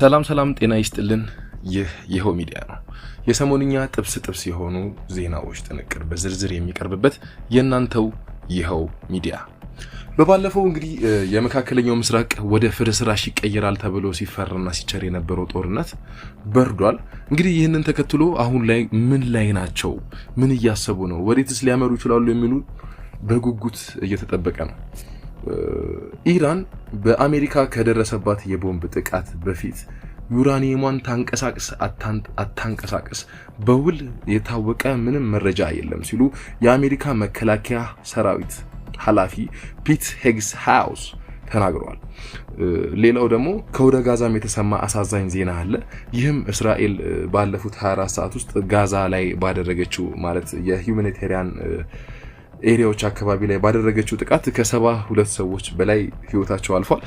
ሰላም ሰላም፣ ጤና ይስጥልን። ይህ ይኸው ሚዲያ ነው። የሰሞንኛ ጥብስ ጥብስ የሆኑ ዜናዎች ጥንቅር በዝርዝር የሚቀርብበት የእናንተው ይኸው ሚዲያ። በባለፈው እንግዲህ የመካከለኛው ምስራቅ ወደ ፍርስራሽ ይቀየራል ተብሎ ሲፈራና ሲቸር የነበረው ጦርነት በርዷል። እንግዲህ ይህንን ተከትሎ አሁን ላይ ምን ላይ ናቸው? ምን እያሰቡ ነው? ወዴትስ ሊያመሩ ይችላሉ? የሚሉ በጉጉት እየተጠበቀ ነው። ኢራን በአሜሪካ ከደረሰባት የቦምብ ጥቃት በፊት ዩራኒየሟን ታንቀሳቅስ አታንቀሳቅስ በውል የታወቀ ምንም መረጃ የለም ሲሉ የአሜሪካ መከላከያ ሰራዊት ኃላፊ ፒት ሄግሴዝ ተናግረዋል። ሌላው ደግሞ ከወደ ጋዛም የተሰማ አሳዛኝ ዜና አለ። ይህም እስራኤል ባለፉት 24 ሰዓት ውስጥ ጋዛ ላይ ባደረገችው፣ ማለት የ humanitarian area ዎች አካባቢ ላይ ባደረገችው ጥቃት ከ72 ሰዎች በላይ ህይወታቸው አልፏል።